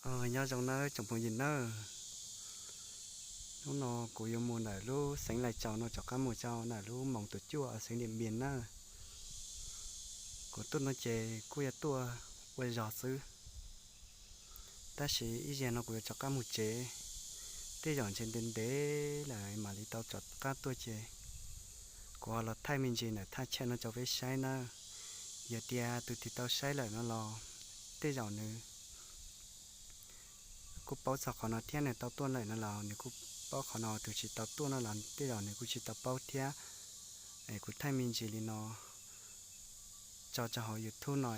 Nyob zoo nawb tsoom phooj ywg nawb. Hnub no kuv yuav mus ntawm lub xeev Lais Tsaus no rov qab mus rau ntawm lub moos Tuam Cuaj xeev Diam Npias nawb. Kuv tuaj no ces kuj yuav tuaj ua zog xwb, tab sis ib zaug no kuv yuav rov qab mus tsev. Tej zaum ntshe ntev ntev lawm mam li tau rov qab tuaj ces kuv ho los thaij me ntsis ntawm thaj chaw no rau peb saib nawb. Yog tias tus twg tau saib lawm no los tej zaum nws kuj paub txog qhov no thiab, nws tau tuaj lawm no los nws kuj paub qhov no, tus tsis tau tuaj no los tej zaum nws kuj tsis tau paub thiab. Es kuv thaij me ntsis li no tso rau hauv YouTube no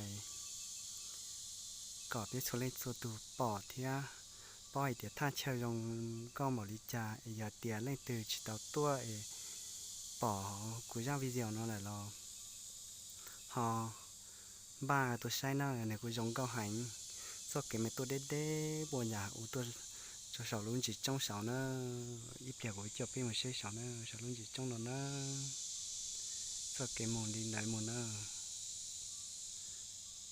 kom peb txhua leej txhua tus pom thiab paub hais tias thaj chaw zoo nkauj npaum li cas. Es yog tias leej twg tsis tau tuaj es pom kuv zaj video no lawm los ho npaj tuaj saib na, nws kuj zoo nkauj heev. Txoj kev mas tuaj deb deb puas nyam ua tuaj rau saum lub ntsis roob saud na. Ib pliag kuv coj peb mus saib saum na, saum lub ntsis roob no na. Txoj kev mus li ntawd mus na.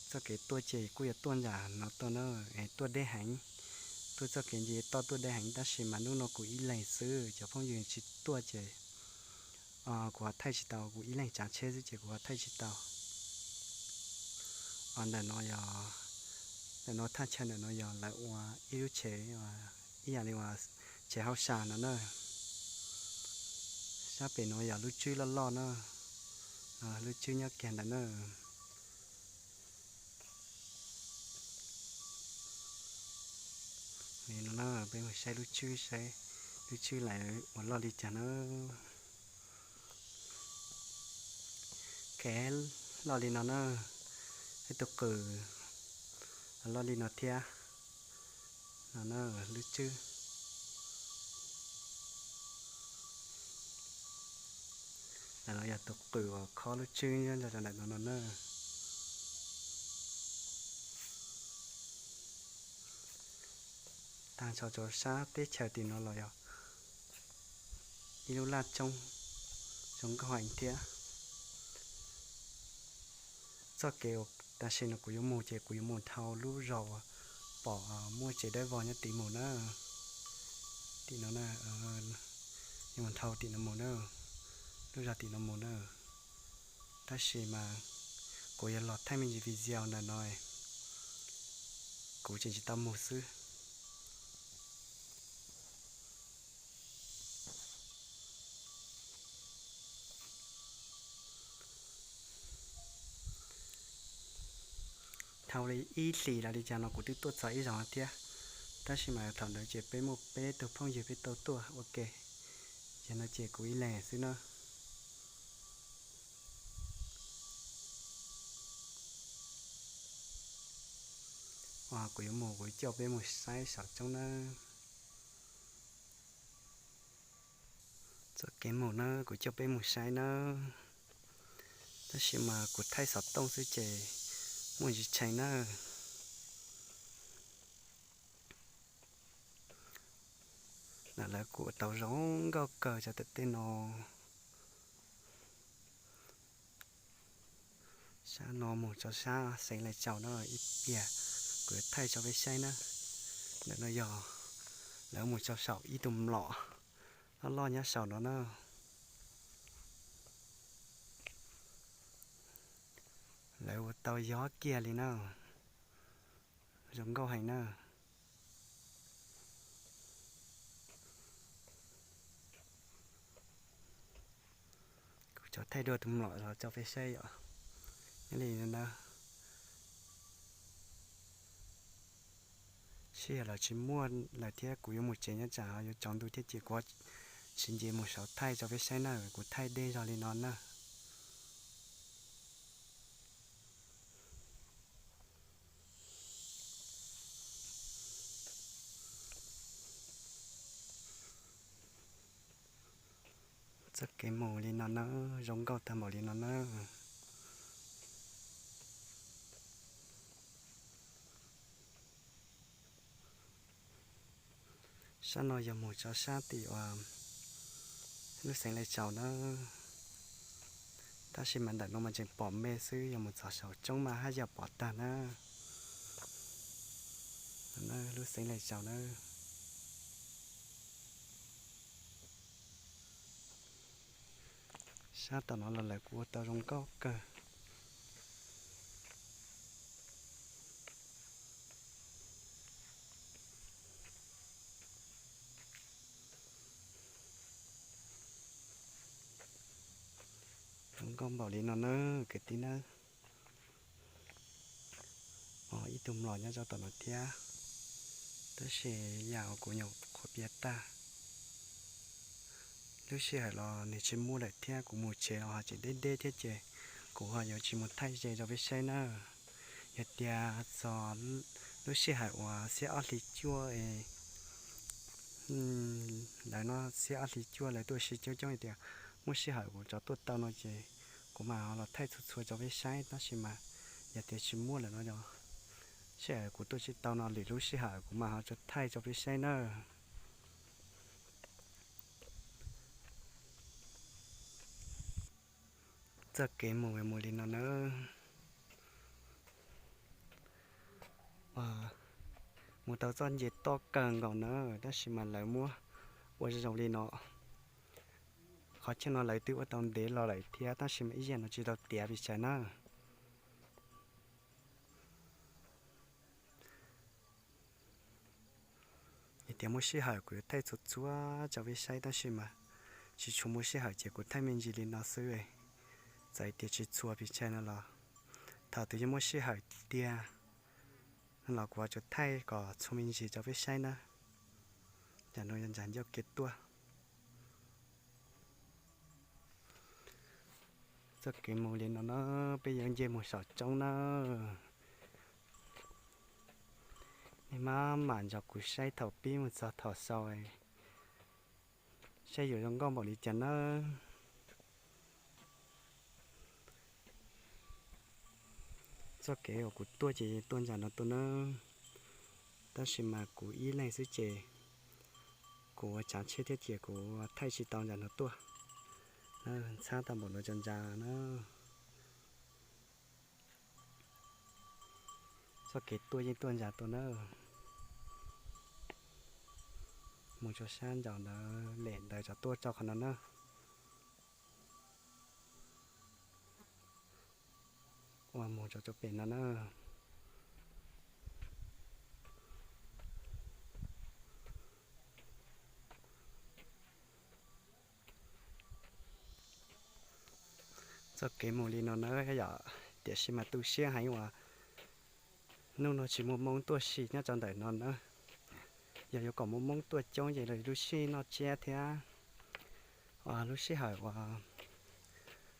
Txoj kev tuaj ces kuj yuav tuaj nram no tuaj na, es tuaj deb heev. Tuaj txoj kev ntsis toj tuaj deb heev tab sis mas hnub no kuv ib leeg xwb, cov phooj ywg tsis tuaj ces kuv ho thaij tsis tau, kuv ib leeg tsav tsheb xwb ces kuv ho thaij tsis tau. Ntawm no yog, ntawm no thaj chaw ntawm no yog lawv ua ib lub tsev ib yam li uas tsev hauj sam no na. Sab pem no yog lub tswb loj loj na, lub tswb nyob kiag ntawd na. Li no na, peb mus saib lub tswb, saib lub tswb lawv ua loj li cas na. Kev loj li no na, ib tug qws loj li no thiab. No na, lub tswb. Ntawm no yog tus qws uas khob lub tswb nyob rau ntawm no no na. Tag nrho rau sab teb chaws tim no los yog ib lub laj roob zoo nkauj heev thiab. Txoj kev uas tam sim no kuv yuav mus ces kuv yuav mus dhau lub zos uas pom muaj tsev dawb vog nyob tim mus na. Tim no na, yuav mus dhau tim no mus na, lub zos tim no mus na. Tab sis mas kuv yuav los thaij me ntsis video ntawm no, kuv tseem tsis tau mus xwb. Dhau li ib hlis los li cas no kuv twb tuaj txog ib zaug thiab, tab sis mas thaum ntawd ces peb muaj peb tug phooj ywg peb tau tuaj ua ke, ces no ces kuv ib leeg xwb na. Kuv yuav mus, kuv coj peb mus saib saum roob nawb. Txoj kev mus na, kuv coj peb mus saib nawb. Tab sis mas kuv thaij xov tooj xwb ces muaj ntsis tshee nawb. Ntawm lawv kuj tau zoo nkauj kawg rau tom tej no. Sab no mus rau sab xeev Lais Tsaus no ib pliag, kuv yuav thaij rau peb saib na. Ntawm no yog lawv mus rau saum ib tug mlom loj loj nyob saum no na. Lawv ua tau yob kiag li na, zoo nkauj heev na. Kuv tso thaij dua tus mlom los rau peb saib yom. Nyob li ntawd, sij hawm los tsis muaj lawm thiab kuv yuav mus tsev nyob tsam yuav tsaus ntuj thiab ces kuv tsis nce mus saud thaij rau peb saib na, kuv thaij deb zog li no na. Txoj kev mus li no na, zoo nkauj tag npaum li no na. Sab no yog mus rau sab tim uas lub xeev Lais Tsaus na. Tab sis mas ntawm no mas tseem pom me xwb, yog mus txog saum roob mas haj yam pom tag na. Lub xeev Lais Tsaus na. Sab tom no los lawv kuj ua tau zoo nkauj kawg. Zoo nkauj npaum li no na kwv tij na. Ib tug mlom nyob rau tom no thiab, tab sis yam uas kuv nyuam qhuav piav tag, lub sij hawm los nws tsis muaj lawm thiab kuv mus tsev los ho tseem deb deb thiab ces kuv ho yuav tsis mus thaij ze rau peb saib na. Yog tias txog lub sij hawm uas xiab ob hlis cuaj es lawv no xiab ob hlis cuaj lawv tuaj ua si coob coob tias muaj sij hawm kuv rov tuaj tau no ces kuv mam ho los thaij txhua txhua rau peb saib, tab sis mas yog tias tsis muaj lawm no, sij hawm kuv tuaj tsis tau no lwm lub sij hawm kuv mam ho rov thaij rau peb saib na. Txoj kev mus mus li no na, mus tau txoj nce toj kawg nkaus na, tab sis mas lawv muab ua zoo li no. Qhov chaw no lawv twb ua tau ntev los lawm thiab tab sis mas ib yam no tsis tau tiav pes tsawg na. Yog tias muaj sij hawm kuv yuav thaij txhua txhua rau peb saib tab sis mas tsis tshua muaj sij hawm ces kuv thaij me ntsis li no xwb. Txawm tias tsis txhua pes tsawg no los thaum twg yog muaj sij hawm tiag no los kuv yuav tsum thaij kom txhua me ntsis rau peb saib na. Cas no yog ntsa ncauj kev tuaj. Txoj kev mus li no na, peb yuav nce mus saum roob na. Nej mam mam nrog kuv saib thaum pib mus txog thaum xaus, saib yuav zoo nkauj npaum li cas na. Txoj kev uas kuv tuaj ces tuaj ntsa no tuaj na, tab sis mas kuv ib leeg xwb ces kuv ua tsav tsheb thiab ces kuv thaij tsis tau ntsa no tuaj. Ntxhab tau npaum no tso ntsa na. Txoj kev tuaj yeej tuaj ntsa tuaj na. Mus rau sab nraum ntawd lem ntawd rov tuaj rau qhov no na. Ua mus rau rau pem no na. Txoj kev mus li no na yom, tiam sis mas tu siab heev uas hnub no tsis muaj Hmoob tuaj si nyob rau ntawm no na. Yog yuav kom muaj Hmoob tuaj coob ces lawv lub sij noj tsiab thiab lub sij hawm uas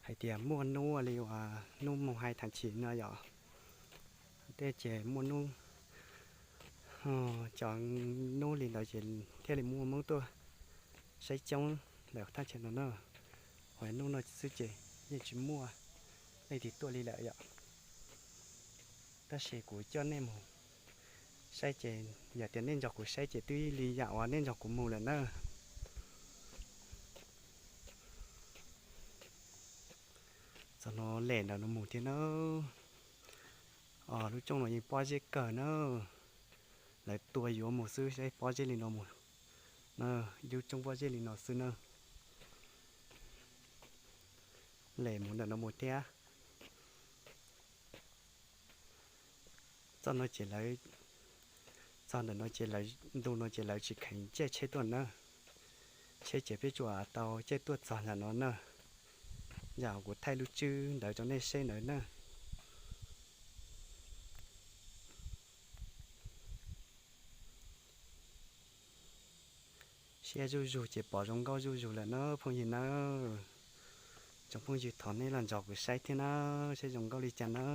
hais tias muaj hnub li uas hnub moos hais thaum chiv no yom, tej ces muaj hnub, cov hnub li ntawd ces thiaj li muaj Hmoob tuaj saib coob lawm thaj chaw no na. Ho hnub no xwb ces yeej tsis muaj leej twg tuaj li lawm yom. Tab sis kuv coj nej mus saib ces yog tias nej nrog kuv saib ces twb li yam uas nej nrog kuv mus lawm na. Txog no lem ntawm no mus thiab na. Lub roob no yeej pob zeb kawg na. Lawv tua yuav mus xwb saib pob zeb li no mus na. Ib lub roob pob zeb li no xwb na. Lem mus ntawm no mus thiab. Txoj no ces lawv, txog ntawm no ces lawv, ntu no ces lawv tsis kheev caij tsheb tuaj na. Tsheb ces peb tsuas tau caij tuaj txog ntawm no na. Yam kuv thaij lub tswb ntawd rau nej saib ntawd na. Siab zuj zus ces pom zoo nkauj zuj zus lawm na phooj ywg na. Tsoom phooj ywg thov nej los nrog kuv saib thiab na, saib zoo nkauj li cas na.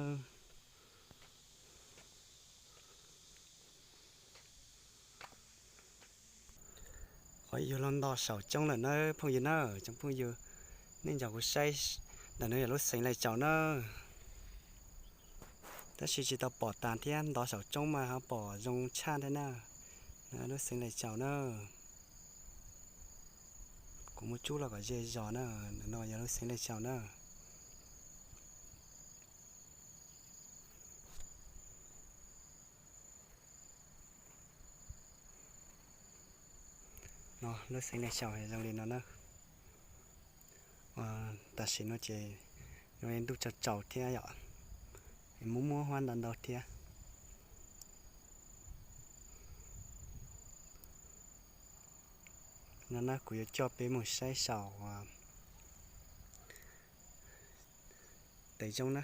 Qhov yuav los nto saum roob lawm na phooj ywg na. Tsoom phooj ywg, nej nrog kuv saib, ntawm no yog lub xeev Lais Tsaus na. Tab sis tsis tau pom tas thiab, nto saum roob mas ho pom zoo tshaj thiab na. Lub xeev Lais Tsaus na. Kuv muab tsub los kom ze zos na, ntawm no yog lub xeev Lais Tsaus na. No lub xeev Lais Xaus zoo li no na. Tam sim no ces zoo li ntuj tsaus tsaus thiab yom, es muaj muaj huab ntau ntau thiab. No na kuv yuav coj peb mus saib saum tes zoob na,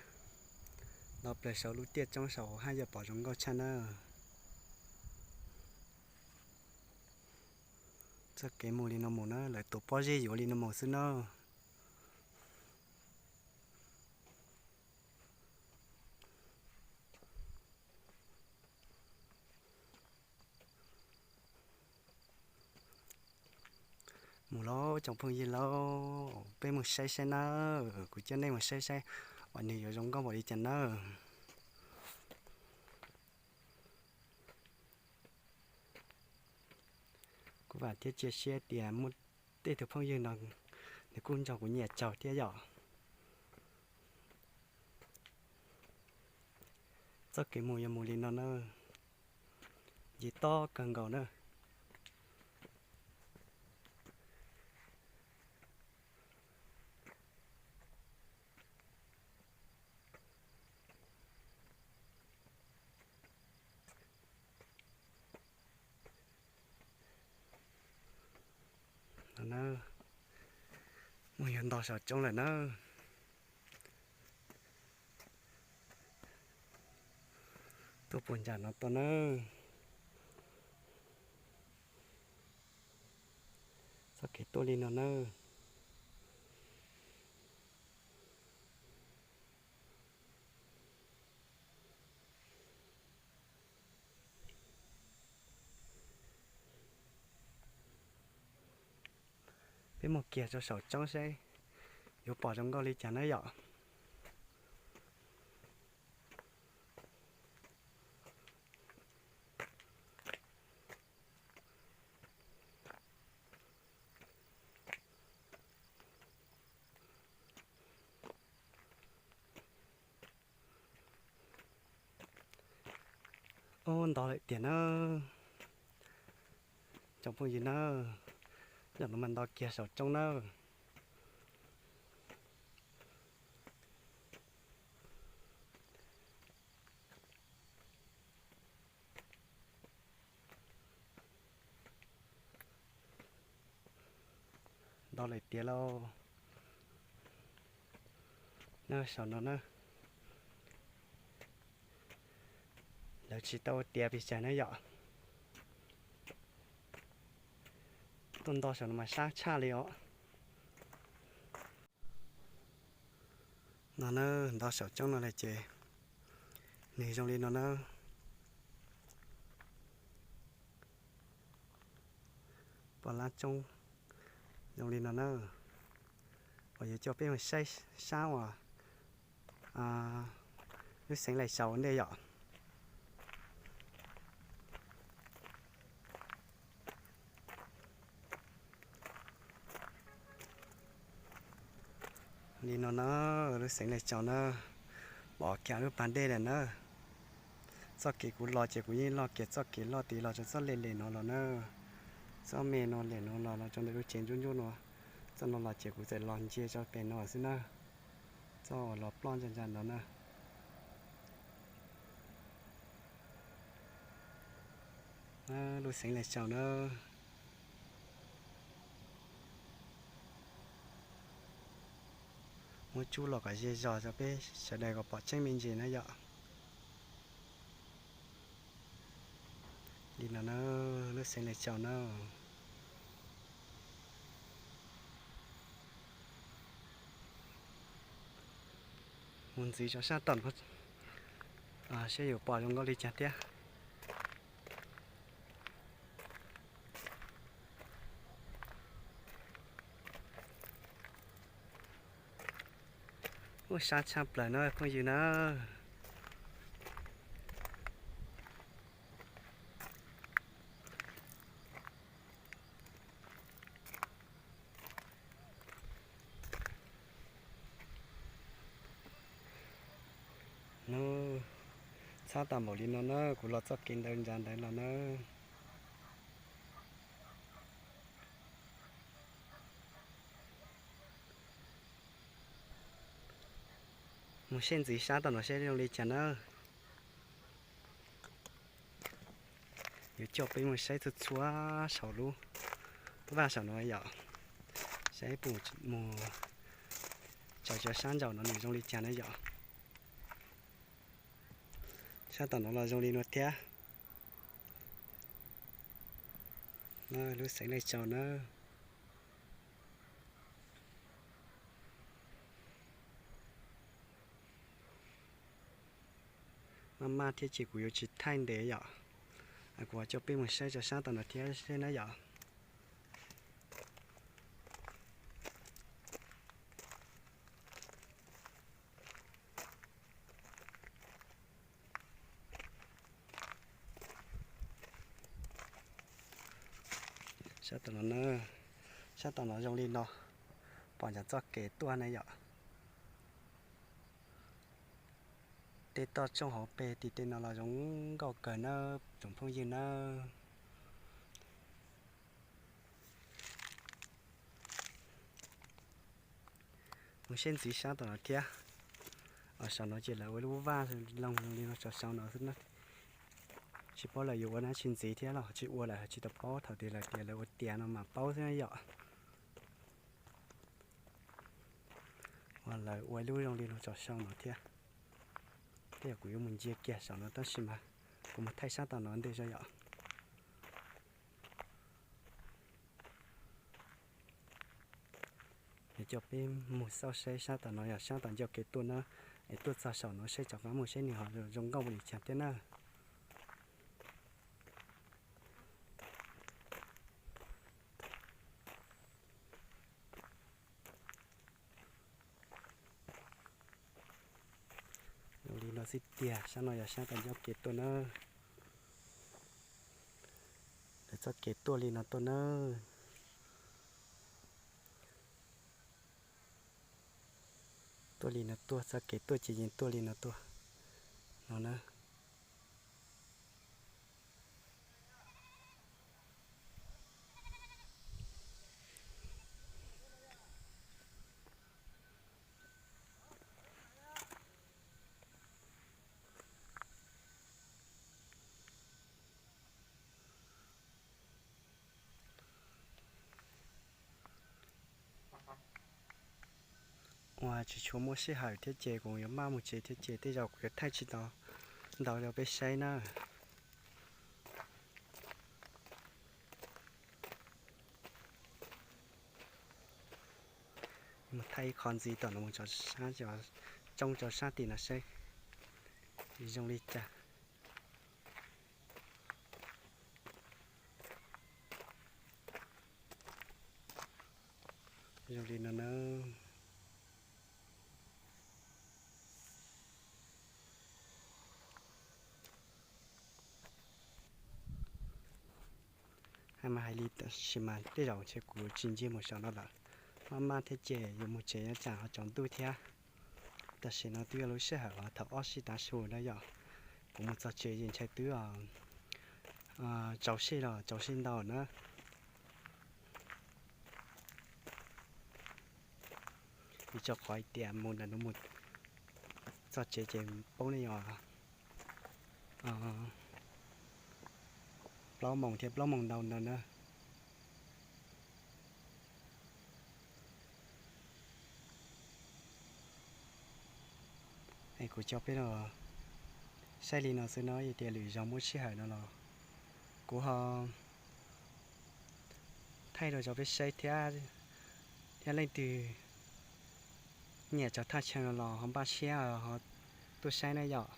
los plaws saum lub tiaj roob saum haj yam pom zoo nkauj tshaj na. Txoj kev mus li no mus na, lawv tus pob zeb yuav li no mus xwb na. Mus lauj tsoom phooj ywg lauj, peb mus saib saib na, kuv coj nej mus saib saib uas nws yuav zoo nkauj npaum li cas na. Kuv vam thiab cia siab tias muaj tej tus phooj ywg no nws kuj nrog kuv nyiam tsaug thiab yom. Txoj kev mus yuav mus li no na, ncig tob kawg nkaus na. No na, mus yuav nto saum roob lawm na. Tuaj puag nram no tuaj na. Txoj kev tuaj li no na. Peb mus kiag rau saum roob seb yuav pom zoo nkauj li cas na yom. Ub, nto lawm tiag na. Tsoom phooj ywg na, zaum no mas nto kiag saum roob na. Nto lawm tiag lauj. Na saum no na, lawv tsis tau tiav pes tsawg na yom. Tuaj nto saum no mas sab tshaj li os. No na, nto saum roob no lawm ces nws zoo li no na. Pom lab roob zoo li no na. Uas yuav coj peb mus saib sab uas lub xeev Lais Xaus ua ntej yom. Li no na, lub xeev Lais Xaus na, pom kiag lub pas dej lawm na. Txoj kev kuv los ces kuv yeej loj kiag txoj kev loj tid los rau txoj lem lem no los na. Txoj me no lem no los los rau ntawm lub tsev ntsuab ntsuab no. Txoj no los ces kuv txawm los ntsia rau pem no xwb na. Txoj uas los ploj ntsa ntsa ntawd na. Lub xeev Lais Xaus na, muab tsub los kom ze zog rau peb sawv daws kom pom tseeb me ntsis na yom. Li no na, lub xeev Lais Xaus na. Mus ntxiv rau sab tom no seb yuav pom zoo nkauj li cas thiab. Ub, sab tshaj plaws na phooj ywg na. Nub, txhob tas npaum li no na, kuv los txoj kev ntawd ntsa ntawd los na. Mus saib ntxiv sab tom no saib zoo li cas na. Yuav coj peb mus saib txhua txhua saum lub vaj saum no yom. Saib puas mus tsaws cov sab ntsaum no nws zoo li cas na yom. Sab tom no los zoo li no thiab. Lub xeev Laj Tsau na. Maj maj thiab ces kuv yuav tsis thaij ntev yom. Kuv coj peb mus saib tso sab tom no thiab seb na yom. Sab tom no, sab tom no zoo li no, pom ntawm txoj kev tuaj na yom. Tej toj roob hauv pes tim tej no los zoo nkauj kawg nawb tsoom phooj ywg nawb. Mus saib ntxiv sab tom no thiab. Saum no ces lawv ua lub vaj loog li no rau saum no xwb na. Tsis paub lawv yuav ua dab tsi ntxiv thiab los tsis ua lawm tsis tau paub, thaum twg lawv tias lawv ua tiav no mas paub xwb yom. Uas lawv ua ib lub zoo li no rau saum no thiab. Tej zaum kuv yuav mus ntsia kiag saum no tab sis mas kuv mus thaij sab tom no ntej tso yom. Yuav coj peb mus xauj saib sab tom no yog sab tom ncauj kev tuaj na, es tuaj txog saum no saib rov qab mus saib nws ho zoo nkauj li cas thiab na. Zoo li no xwb tiag, sab no yog sab tom ncauj kev tuaj na. Lawv txoj kev tuaj li no tuaj na. Tuaj li no tuaj, txoj kev tuaj ces yeej tuaj li no tuaj no na. Uas tsis tshua muaj sij hawm thiab ces kuv yuav maj mus tsev thiab ces tej zaum kuv yuav thaij tsis tau ntau rau peb saib na. Mus thaij ib qho ntxiv tom no mus tso, tsoob tso sab tim no saib zoo li cas. Zoo li no na. Hais mas hais li tab sis mas tej zaum ntshe kuv tsis ncig mus saum no lawm. Maj maj thiab ces yuav mus tsev nyob tsam ho tsaus ntuj thiab. Tam sim no twb yog lub sij hawm uas thaum ob sij tav su na yom. Kuv mus txog tsev ces ntshai twb tsaus sij los tsaus sij ntau na. Vim rau qhov hais tias mus ntawm no mus txog tsev ces paub ne yom, plaub moos thiab plaub moos ntau ntawd na. Es kuv coj peb los saib li no xwb no, yog tias lwm zaus muaj sij hawm no los kuv ho thaij rau cov peb saib thiab, thiab leej twg nyiam cov thaj chaw no los ho npaj siab ho tuaj saib na yom.